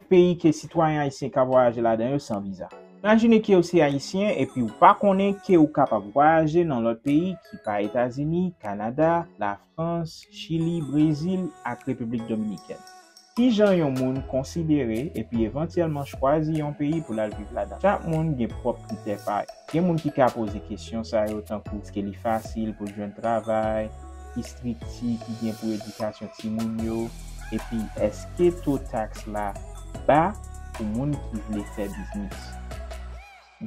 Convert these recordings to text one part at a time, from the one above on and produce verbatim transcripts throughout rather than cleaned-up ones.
Peyi ke sitwayen ayisyen ka vwayaje ladan yo san viza. Imajine ke w se ayisyen epi w pa konnen ke w kapab vwayaje nan lòt peyi ki pa Etazini, Kanada, Lafrans, Chili, Brezil ak Repiblik Dominikèn. Kijan yon moun konsidere epi evantyèlman chwazi yon peyi pou l al viv ladan? Chak moun gen pwòp kritè pa yo. Gen moun ki ka poze kesyon sa yo, tankou èske li fasil pou l jwenn travay, ki estrikti ki gen pou edikasyon timoun yo, epi èske to taks la ba pou moun ki vle fè biznis.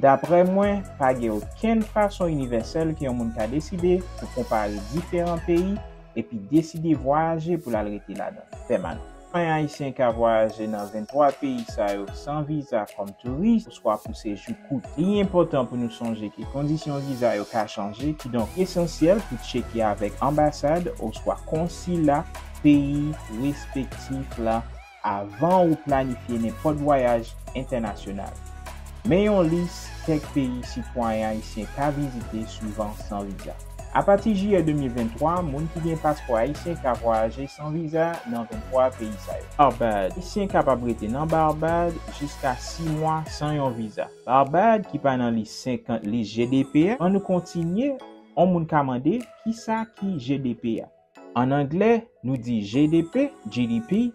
Daprè mwen, pa gen okenn fason inivèsèl ke yon moun ka deside pou konpare diferan peyi epi deside vwayaje pou l al rete ladan pèmanan. Sitwayen ayisyen ka vwayaje nan venntwa peyi sa yo san viza kòm touris oswa pou sejou kout. Li enpòtan pou nou sonje ke kondisyon viza yo ka chanje, kidonk esansyèl pou tcheke avèk anbasad oswa konsila peyi respektif la avan ou planifye nenpòt vwayaj entènasyonal. Men yon lis kèk peyi sitwayen ayisyen ka vizite souvan san viza. Apati jiyè de mil venntwa, moun ki gen paspò ayisyen ka vwayaje san viza nan venntwa peyi sa yo. Barbad. Ayisyen kapab rete nan Barbad jiska sis mwa san yon viza. Barbad, ki pa nan lis senkant lis G D P a, ann nou kontinye, yon moun ka mande, kisa ki G D P a? An anglè, nou di G D P, G D P,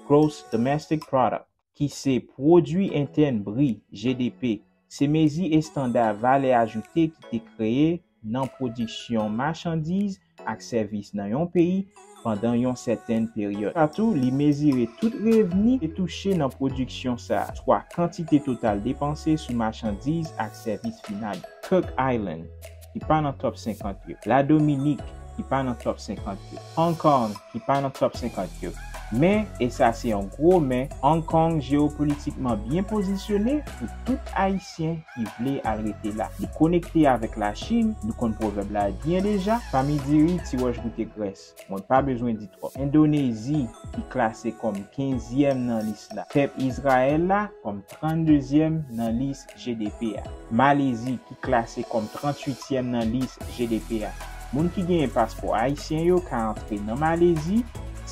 Gross Domestic Product, ki se pwodui entèn bri, G D P, se mezi estanda valè ajoute ki te kreye nan pwodiksyon machandiz ak sèvis nan yon peyi pandan yon sèten peryòd. Sa tou, li mezire tout revni ki touche nan pwodiksyon sa a, swa kantite total depanse sou machandiz ak sèvis final. Cook Island, ki pa nan top senkant yo. La Dominik, ki pa nan top senkant yo. Hong Kong, ki pa nan top senkant yo. Men, e sa se yon gwo men, Hong Kong jeyopolitikman byen pozisyone pou tout Ayisyen ki vle al rete la. Li konekte avèk Lachin, nou konn pwovèb la byen deja, pa mi diri, ti wòch goute grès. Mwen pa bezwen di twòp. Endonezi, ki klase kòm kenzyèm nan lis la. Pèp Izrayèl la, kòm tranndezyèm nan lis G D P a. Malezi, ki klase kòm tranntuityèm nan lis G D P a. Moun ki genyen paspò ayisyen yo ka antre nan Malezi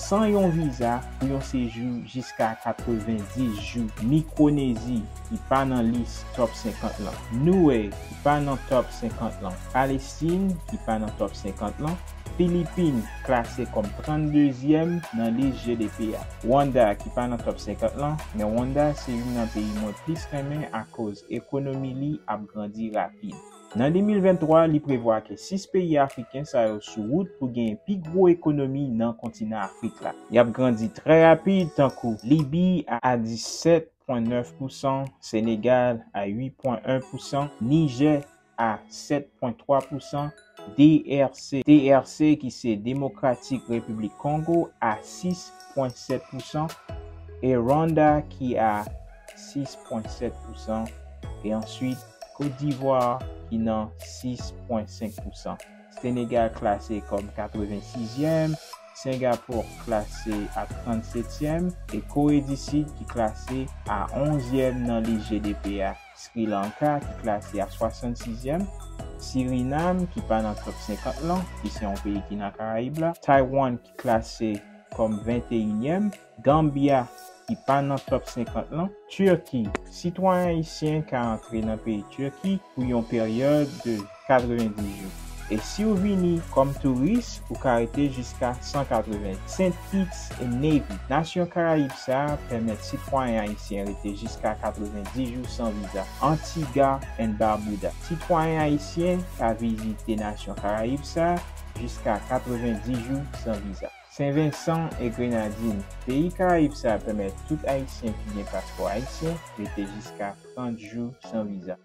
san yon viza pou yon sejou jiska katrevenndis jou. Mikronezi, ki pa nan lis top senkant lan. Niue, ki pa nan top senkant lan. Palestin, ki pa nan top senkant lan. Filipin, klase kòm tranndezyèm nan lis G D P a. Rwanda, ki pa nan top senkant lan, men Rwanda se youn nan peyi mwen plis renmen akoz ekonomi li ap grandi rapid. Nan de mil venntwa, li prevwa ke sis peyi afriken sa yo sou wout pou genyen pi gwo ekonomi nan kontinan Afrik la. Y ap grandi trè rapid, tankou Libi a disèt pwen nèf pousan, Senegal a uit pwen en pousan, Nijè a sèt pwen twa pousan, D R C, D R C ki se Demokratik Repiblik Kongo a sis pwen sèt pousan, e Rwanda ki a sis pwen sèt pousan, e answit Côte d'Ivoire ki nan sis pwen senk pousan. Senegal klase kòm katrevensizyèm, Singapore klase a trannsetyèm, e Kore di Sid ki klase a onzyèm nan lis G D P a. Sri Lanka, ki klase a swasannsizyèm, Sirinam, ki pa nan top senkant lan, ki se yon peyi ki nan Karayib la, Taiwan, ki klase kòm venteyinyèm, Gambia, ki pa nan top senkant lan, Turki, sitwayen ayisyen ka antre nan peyi Turki pou yon peryòd de katrevendis jou. E si w vini kòm touris, ou ka rete jiska san katreven. Saint Kitts and Nevis, nasyon Karayib sa a pèmèt sitwayen ayisyen rete jiska katrevendis jou san viza. Antigua and Barbuda, sitwayen ayisyen ka vizite nasyon Karayib sa a jiska katrevendis jou san viza. Sen Vensan e Grenadin, peyi Karayib sa a pèmèt tout ayisyen ki gen paspò ayisyen rete jiska trant jou san viza.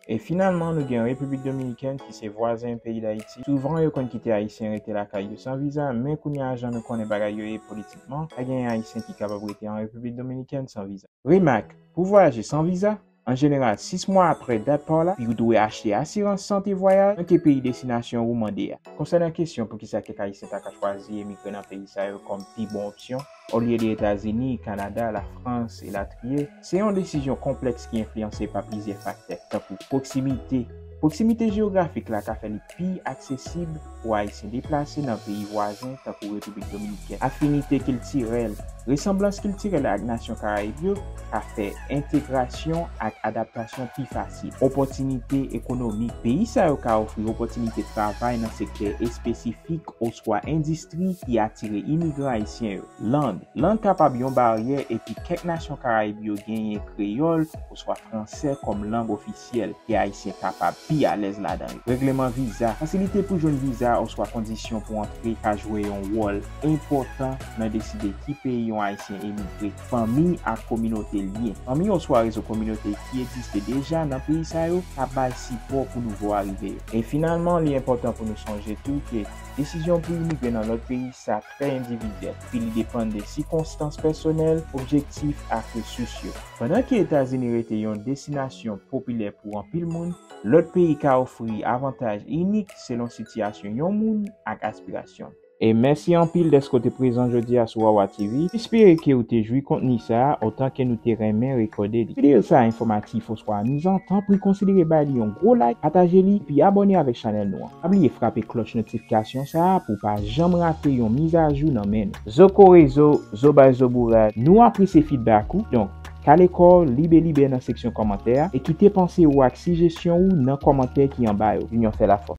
E finalman, nou gen Repiblik Dominikèn ki se vwazen peyi Dayiti. Souvan, yo konn kite ayisyen rete lakay yo san viza, men kounye a, jan nou konnen bagay yo ye politikman, pa genyen ayisyen ki kapab rete an Repiblik Dominikèn san viza. Remak, pou vwayaje san viza, an jeneral, sis mwa apre dat pa w la, epi ou dwe achte asirans sante vwayaj nan ke peyi destinasyon ou mande a. Konsènan kesyon poukisa kèk ayisyen ta ka chwazi emigre nan peyi sa yo kòm pi bon opsyon, olye de Etazini, Kanada, Lafrans, elatriye, se yon desizyon konplèks ki enfliyanse pa plizyè faktè, tankou pwoksimite. Pwoksimite jewografik la ka fè li pi aksesib pou Ayisyen deplase nan peyi vwazen, tankou Repiblik Dominikèn. Afinite kiltirèl, Resanblans kiltirèl ak nasyon Karayib yo ka fè entegrasyon ak adaptasyon pi fasil. Opòtinite ekonomik. Peyi sa yo ka ofri opòtinite travay nan sektè espesifik oswa endistri ki atire imigran ayisyen yo. Lang. Lang kapab yon baryè, epi kèk nasyon Karayib yo genyen kreyòl oswa fransè kòm lang ofisyèl, ke Ayisyen kapab pi alèz ladan yo. Règleman viza. Fasilite pou jwenn viza oswa kondisyon pou antre ka jwe yon wòl enpòtan nan deside ki peyi yon Ayisyen emigre. Fanmi ak kominote lyen. Fanmi oswa rezo kominote ki egziste deja nan peyi sa yo ka bay sipò pou nouvo arive yo. E finalman, li enpòtan pou nou sonje tou ke desizyon pou imigre nan lòt peyi sa trè endividyèl, epi li depann de sikonstans pèsonèl, objektif ak resous yo. Pandan ke Etazini rete yon destinasyon popilè pou anpil moun, lòt peyi ka ofri avantaj inik selon sitiyasyon yon moun ak aspirasyon. E mèsi anpil dèske w te prezan jodi a sou Wawa T V. M espere ke w te jwi kontni sa a otan ke nou te renmen rekòde li. Videyo sa a enfòmatif oswa amizan, tanpri konsidere bay li yon gwo like, pataje li, epi abòne avèk chanèl nou an. Pa bliye frape klòch notifikasyon sa a pou w pa janm rate yon mizajou nan men nou. Zo Korezo, Zo bay Zo Bourad, nou apresye feedback ou. Donk, kale kò w libe libe nan seksyon kòmantè a e kite panse ou ak sijesyon ou nan kòmantè ki anba yo. Linyon fè lafòs.